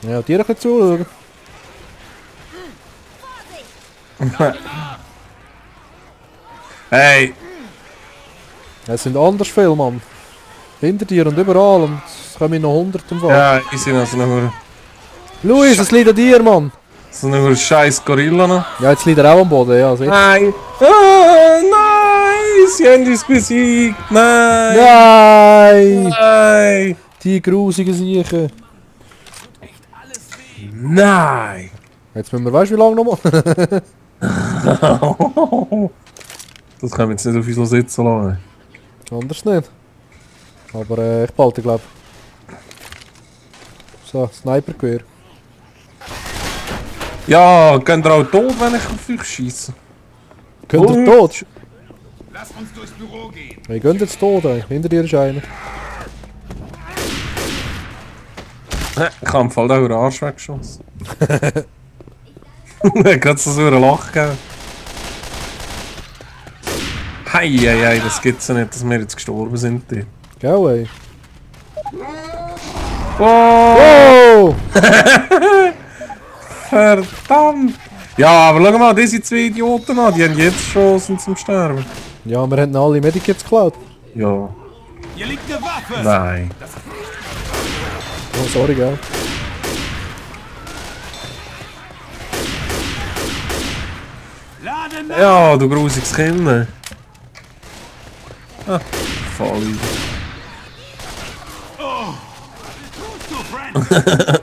Ja, dir ein bisschen zuschauen. Hey! Es sind anders viele, Mann. Hinter dir und überall und es kommen noch 100 im Fall. Ja, ich sehe noch so eine Luis, es liegt an dir, Mann. scheiß Gorilla noch. Ja, jetzt liegt er auch am Boden, ja, sicher. Nein! Ah, nein! Sie haben uns besiegt! Nein! Nein! Nein! Die grusigen Siechen. Nein! Jetzt müssen wir, weißt du, wie lange nochmal? Das können wir jetzt nicht auf uns sitzen lassen. Anders nicht. Aber ich behalte, glaube ich. So, Snipergewehr. Ja, könnt ihr auch tot, wenn ich auf euch scheisse? Könnt ihr tot? Lass uns durchs Büro gehen. Ihr könnt jetzt tot, ey. Hinter dir ist einer. Ich habe im Fall auch einen Arsch weggeschossen. Gerade so einen Lach gegeben. Hei, das gibt's ja nicht, dass wir jetzt gestorben sind. Gell, ey. Oh, Oh! verdammt! Ja, aber schau mal, diese zwei Idioten an, die haben jetzt Chancen zum Sterben. Ja, wir haben alle Medikits geklaut. Ja, Hier liegt eine Waffe. nein. Oh, sorry, gell. Laden nach. Ja, du grusiges Kind. Ah, voll. Du, Friend.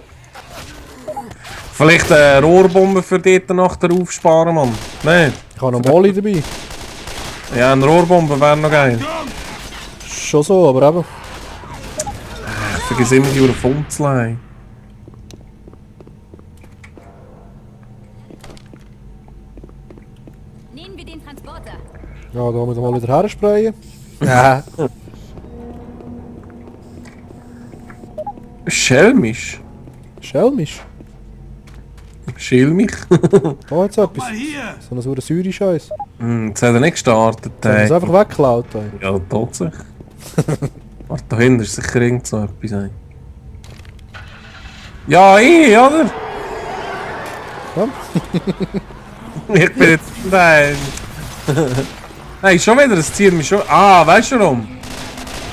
Vielleicht eine Rohrbombe für dort nachher aufsparen, Mann. Nein. Ich habe noch Molly dabei. Ja, eine Rohrbombe wäre noch geil. Schon so, aber eben. Ich vergesse immer die Funzelei. Nehmen wir den Transporter. Ja, da müssen wir mal wieder hersprayen. Ja. Schelmisch. Schelmisch. Schelmich. Oh, jetzt etwas. Mal hier. So ein saurer Säure-Scheiß. Jetzt hat er nicht gestartet. Haben wir es einfach weggeklaut, ey. Ja, tatsächlich. Warte, da hinten ist sicher irgend so etwas. Ey. Ja, ich, oder? Komm. Ich bin jetzt... Nein. Hey, schon wieder, es zieht mich schon... Ah, weißt du warum?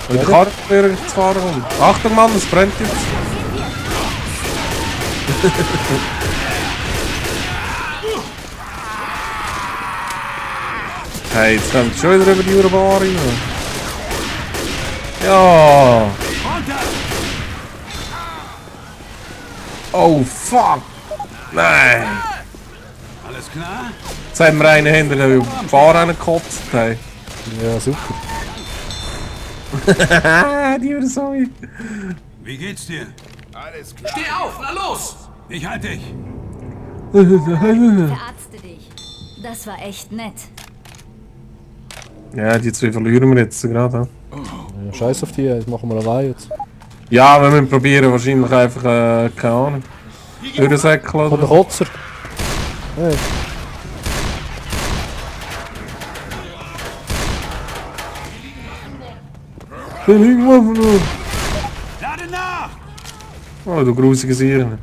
Weil der Kartenführer zu fahren kommt. Achtung, Mann, es brennt jetzt. Hey, jetzt kommt es schon wieder über die Urbahn rein. Ja. Runter. Oh, fuck. Nein. Alles klar? Jetzt haben wir einen hinter der Bahn gekotzt. Hey. Ja, super. Die würde so. Wie geht's dir? Alles klar. Steh auf, na los! Ich halte dich. Verarzte dich. Das war echt nett. Ja, die zwei verlieren wir jetzt gerade. Ja, scheiß auf die, das machen wir allein jetzt. Ja, wir müssen probieren, wahrscheinlich einfach, keine Ahnung, durchsäckeln Von der oder? Kotzer. Hey. Lade nach. Oh, du grusiges Irren.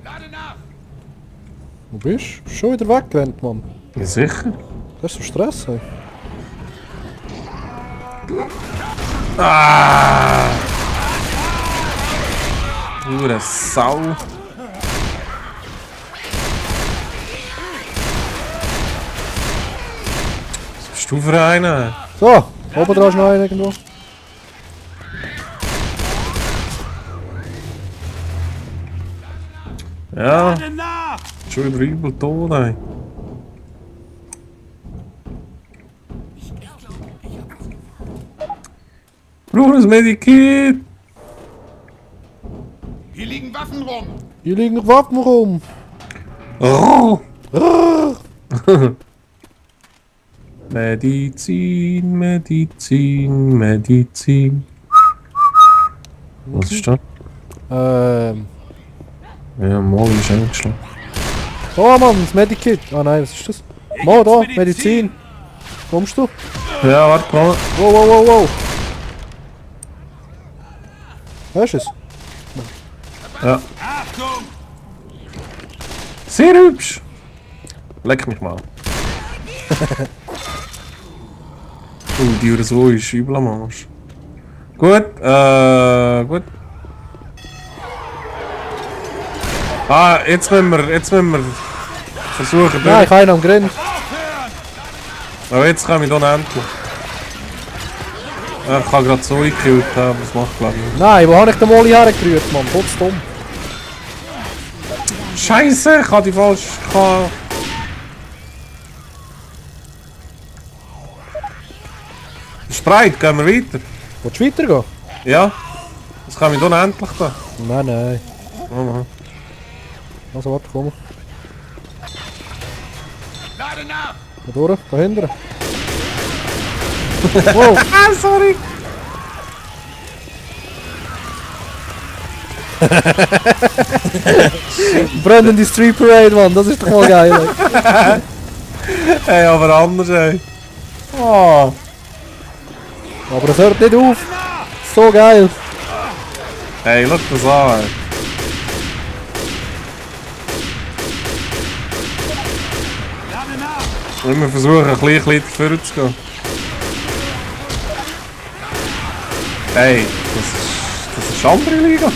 Lade nach! Wo bist du? Schon wieder weggerannt, Mann. Ja, sicher. Das ist so Stress, ey. Ah! Du eine Sau. Was bist du für einer? So, oben dran ist noch einer irgendwo. Ja, Lade nach. schon wieder übel tot, ey. Brauche ein Medikit! Hier liegen Waffen rum! Hier liegen Waffen rum. Oh. Medizin, Medizin, Medizin. Was ist das? Ja, morgen ist eingeschlafen. Oh Mann, das Medikit. Ah nein, was ist das? Mal da, Medizin. Kommst du? Ja, warte mal. Wow, wow, wow, wow. Hörst du es? Ja. Achtung! Sehr hübsch. Leck mich mal. Die Uhr so ist übel am Arsch. Gut, gut. Ah, jetzt müssen wir versuchen. Nein, ich habe einen am Grind. Aber jetzt kann ich dann endlich. Ja, ich habe gerade so gekillt, aber das macht glaube ich nicht. Nein, wo habe ich den Molly hergerührt, Mann? Trotz dumm. Scheiße, ich habe die falsch. Spreit, gehen wir weiter. Willst du weitergehen? Ja. Das kann ich dann endlich da. Nein, nein. Oh Mann. Also warte, komm. Lade nach! Da durch, da hinten. Wow, Ah, sorry. brennende Street Parade, Mann, das ist doch mal geil. Ey. Hey, aber anders, ey. Oh. Aber es hört nicht auf. So geil. Hey, schau das an, ey. Lade nach! Wir versuchen ein bisschen vorwärts zu gehen. Hey, das ist eine andere Liga.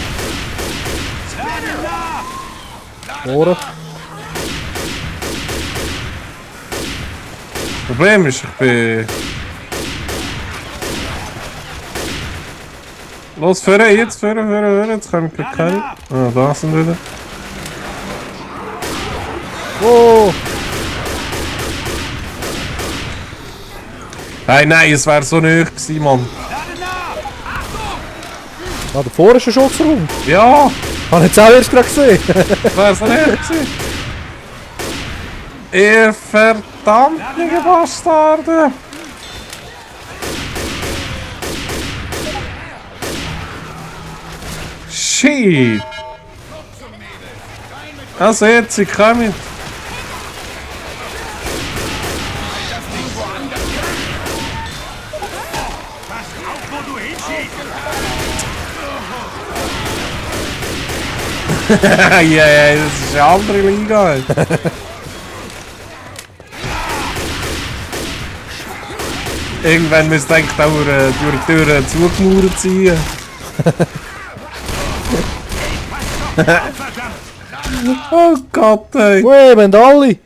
Ohren. Das Problem ist, ich bin... Los, führen, jetzt führen, jetzt kann ich gleich keine... Ah, da sind wir wieder. Wow. Hey, nein, es wäre so nöch gewesen, Mann. Ah, davor ist ein Schutzraum. Ja, Habe ich jetzt auch erst gerade gesehen. das wäre so nöch gewesen. Ihr verdammten Bastarde! Shit! Also jetzt, ich komme mit. Wo du hinschießt! Ja, das ist eine andere Liga. Irgendwann müsste ich durch die Tür zugemauert sein. Oh Gott, ey. Wey, wir haben alle.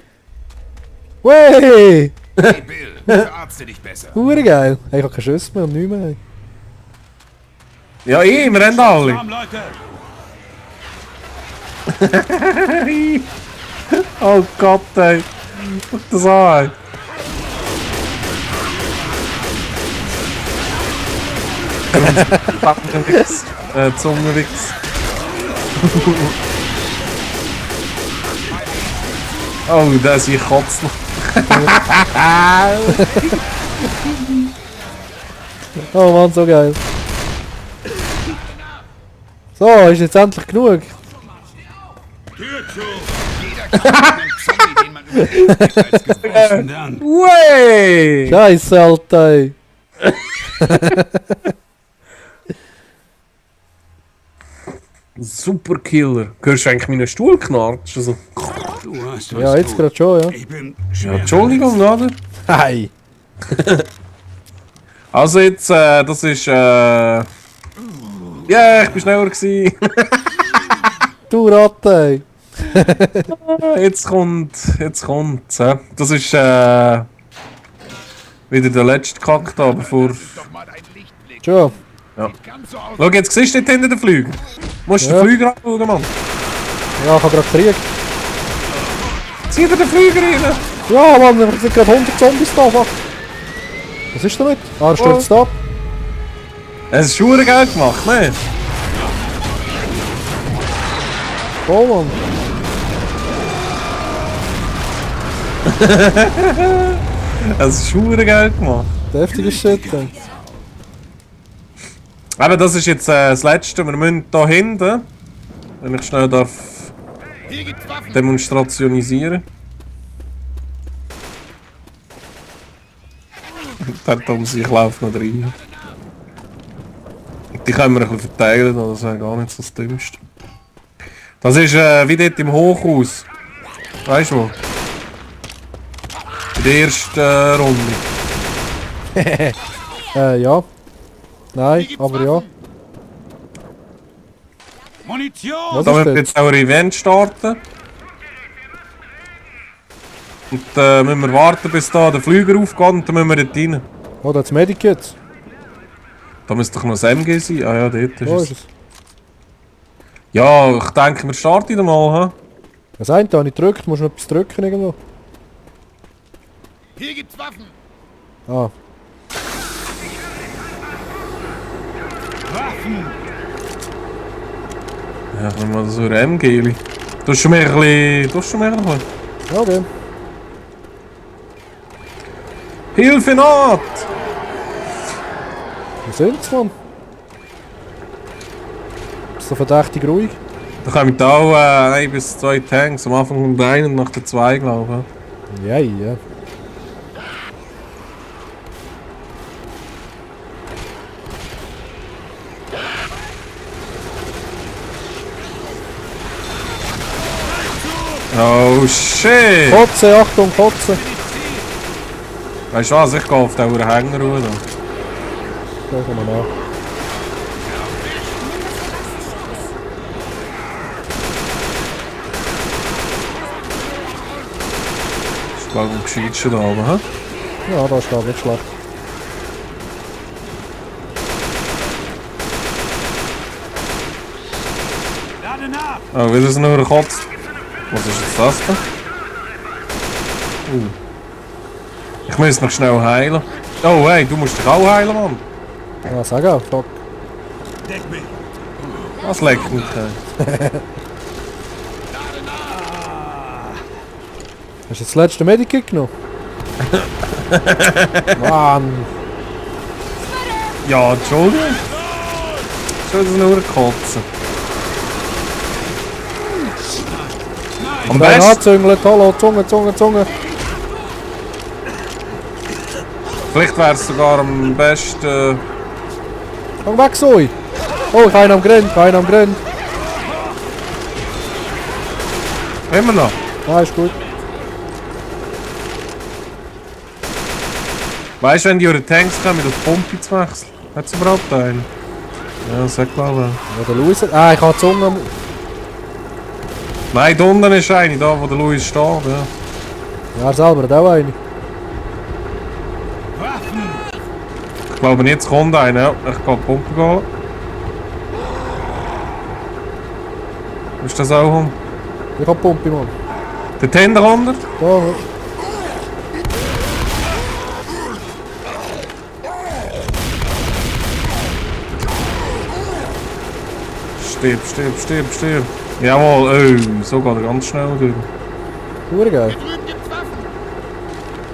Wey. Hey Bill, verarzte dich besser. Hure geil. Hey, ich habe keine Schüsse mehr und nichts mehr. Ja, wir haben alle. Komm, Leute! Oh Gott, ey. Guck das an. Backenwix. Zungenwix. Oh, das ist kotzt noch. Oh Mann, so geil. So, ist jetzt endlich genug. Tür zu! Jeder kennt einen Zombie, den man überlebt als Gefühl. Besten Dank! Wey! Scheiße, Alter. Ey. Superkiller. Hörst du eigentlich meinen Stuhl knarzen? Also, Du hast was Ja, jetzt gut. gerade schon, ja. Ich bin ja, schwer. Entschuldigung, oder? Hey. Also jetzt, das ist, ja, ich bin schneller gewesen. Du Ratte, ey. Jetzt kommt's, hä? Das ist, wieder der letzte Kack da, bevor... Doch mal dein Lichtblick. Schon. Ganz so aus. Schau, jetzt siehst du dort hinten den Flüger. Musst du Ja. den Flüger anschauen, Mann. Ja, ich habe gerade Krieg. Zieh dir den Flüger rein. Ja, Mann, es sind gerade 100 Zombies da. Fuck. Was ist damit? Ah, er stürzt ab. Es ist schon geil gemacht, ne? Oh, Mann. Es ist schon geil gemacht. Deftiges Shit, ey. Aber das ist jetzt das Letzte. Wir müssen da hinten, wenn ich schnell darf Hier gibt's Waffen. demonstrationisieren. Dort um sich laufen noch rein. Die können wir ein bisschen verteilen, das wäre gar nicht so das Dümmste. Das ist wie dort im Hochhaus. Weißt du wo? In der ersten Runde. Ja. Nein, aber ja. Munition! Was Da ist müssen wir das? jetzt auch ein Event starten. Und müssen wir warten, bis da der Flüger aufgeht und dann müssen wir dort rein. Oh, da ist das Medikit. Da müsste doch noch das MG sein. Ah ja, dort ist Wo es. ist es? Ja, ich denke, wir starten wieder mal. He? Das eine habe ich gedrückt. Musst du noch etwas drücken irgendwo? Hier gibt's Waffen. Ah. Waffen! Ja, ich nehme mal so ein MG. Du hast schon mehr ein bisschen... Du hast schon mehr ein bisschen... Ja, okay. Hilfe Naht! Wo sind sie, Mann? Ist so verdächtig ruhig. Da kommen da auch 1 bis 2 Tanks. Am Anfang kommt der 1 und nach der 2, glaube ich. Ja, ja. Oh shit! Kotze, Achtung, Kotze. Weißt du was? Ich gehe auf den Hänger raus. Da kommen wir nach. Das ist glaube ich am gescheitsten da oben. He? Ja, das ist gar nicht schlecht. Lade nach! Oh, wieder so nur gekotzt. Was ist jetzt das da? Ich muss noch schnell heilen. Oh hey, du musst dich auch heilen, Mann. Ja, sag auch, fuck. Deck mich! Das leckt mich. Hast du das letzte Medikit genommen? Mann. Ja, Entschuldigung. Schon wieder nur kotzen. Am Nein, besten, anzüngeln, hallo, Zunge, Zunge, Zunge. vielleicht wäre es sogar am besten... Komm weg, Zoe. Oh, ich habe einen am Grind, Immer noch. Ah, ist gut. Weißt du, wenn die eure Tanks kommen, auf die Pumpe zu wechseln? Hat es überhaupt einen? Ja, das hat glaube ich. Ja, der Luis. Ah, ich habe die Zunge. Nein, da unten ist eine, da wo der Louis steht. Ja. Ja, er selber hat auch eine. Waffen! Ich glaube nicht, es kommt einer. Ja, ich gehe die Pumpe holen. Ist das auch um? Ich habe Pumpe, Mann. Der Tender runter? Da, Stirb, stirb, stirb, stirb. Jawohl, oh, so geht er ganz schnell durch. Hure geil. Drüben gibt's Waffen.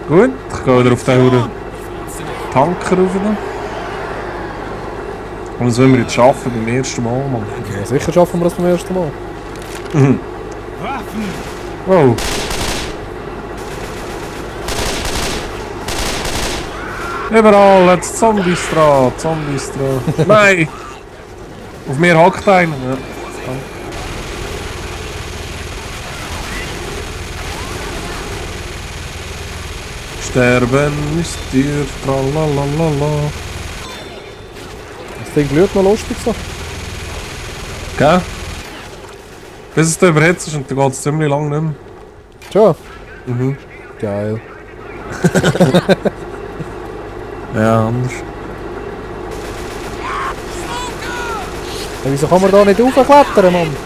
Gut, ich gehe wieder auf den Huren Tanker rauf. Und das wollen wir jetzt schaffen beim ersten Mal, Mann. Ja, sicher schaffen wir das beim ersten Mal. Waffen! Oh. Überall, jetzt Zombies dran, Zombies dran. Nein! Auf mir hackt einer. Ja. Sterben ist dir, tralalala. Das Ding blüht noch lustig so. Gell? Bis es da überhitzt ist und dann geht es ziemlich lang nicht mehr. Tja. Mhm. Geil. Ja, anders. Ja, wieso kann man da nicht raufklettern, Mann?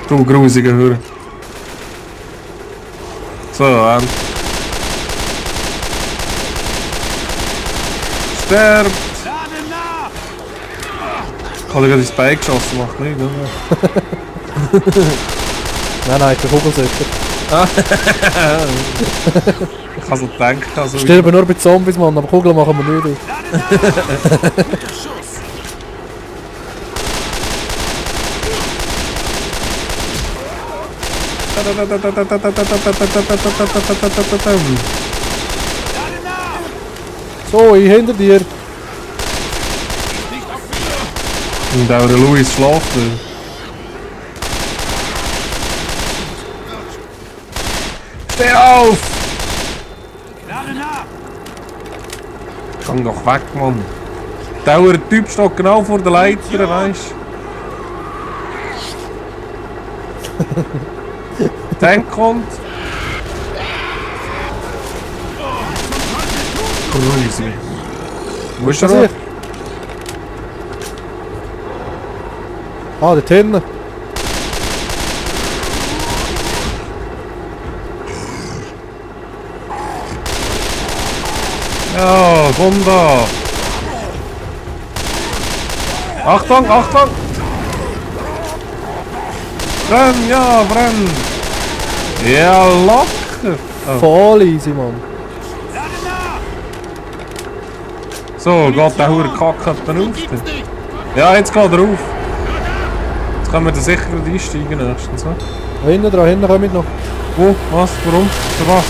Du grusige Hörer. So, Sterb! Lade nach! Ich habe gerade ins Bein geschossen, macht nicht, ne? Nein, ich bin kugelsicher. Ich habe so gedacht, also... Sterben nur bei Zombies, Mann, aber Kugeln machen wir nicht. So, ich hinter dir. Und auch der Louis schläft. Steh auf! Lade nach! Gang doch weg, Mann. Der Typ steht genau vor der Leiter, weißt du? Tank kommt. Crazy. Wo ist der Was noch? ist? Ah, dort hinten. Ja, komm da. Achtung, Achtung! Brenn, ja, brenn! Ja, locker! Oh. Voll easy, Mann. Lade nach! So, geht der hure Kack auf. Ja, jetzt geht er auf. Jetzt können wir da sicher wieder einsteigen nächstens. So. Da hinten kommen wir noch. Wo? Was? Warum? Für was?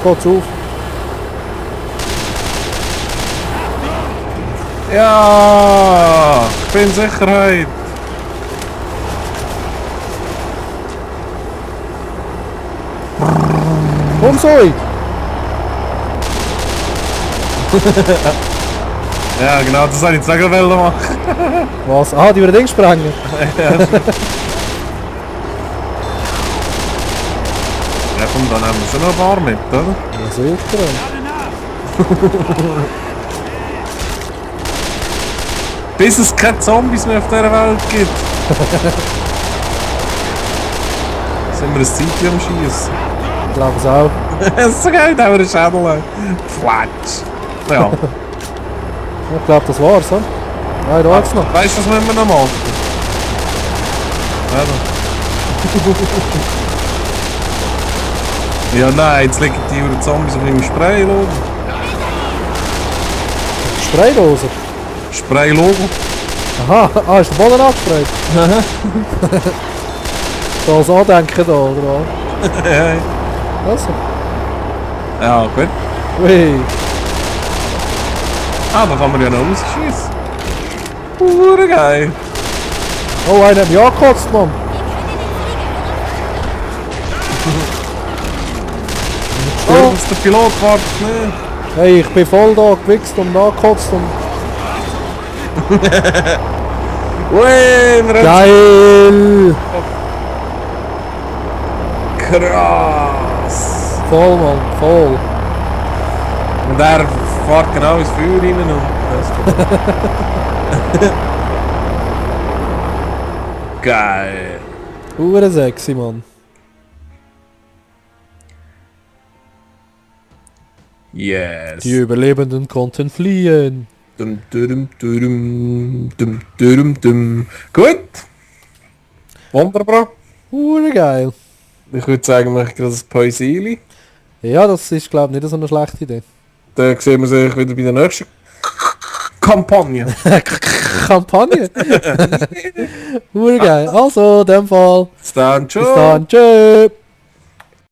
Geht's auf. Ja! Ich bin in Sicherheit! Komm, Zoe! Ja, genau, das soll ich jetzt auch gerade machen. Was? Ah, die werden Ding sprengen. Ja, komm, dann haben wir schon noch ein paar mit, oder? Ja, sicher. Lade nach! Bis es keine Zombies mehr auf dieser Welt gibt. Sind wir ein Zeitchen am Schießen? Ich glaube es auch. Das ist so geil, da haben wir einen Schädel. Flatsch. Ja. Ich glaube, das war's, hm? Nein, da hat's noch. Weißt du, was müssen wir noch machen? Ja, ja nein, jetzt liegen die Uhr Zombies auf meinem Spray-Logo. Spraydose. Spray-Logo? Aha, ah, ist der Boden angesprayt? Da als Andenken da, oder was? Ja. Also. Ja, gut. Ui. Ah, da kann man ja noch rausschießen. Geil. Oh, einer hat mich angekotzt, Mann. Oh, dass der Pilot wartet nicht. Hey, ich bin voll da gewichst und angekotzt und... Ui, wir haben Geil! krass. Voll, Mann, voll. Und er fährt genau ins Feuer rein und... Geil. Hure sexy, Mann. Yes. Die Überlebenden konnten fliehen. Dum, dum, dum, dum, dum, dum. Gut. Wunderbar. Hure geil. Ich würde sagen, wir machen gerade ein Päusili. Ja, das ist, glaube ich, nicht so eine schlechte Idee. Dann sehen wir sich wieder bei der nächsten Kampagne. Kampagne. Hure geil. Also, in dem Fall. Bis dann, ciao. Bis dann. Tschö.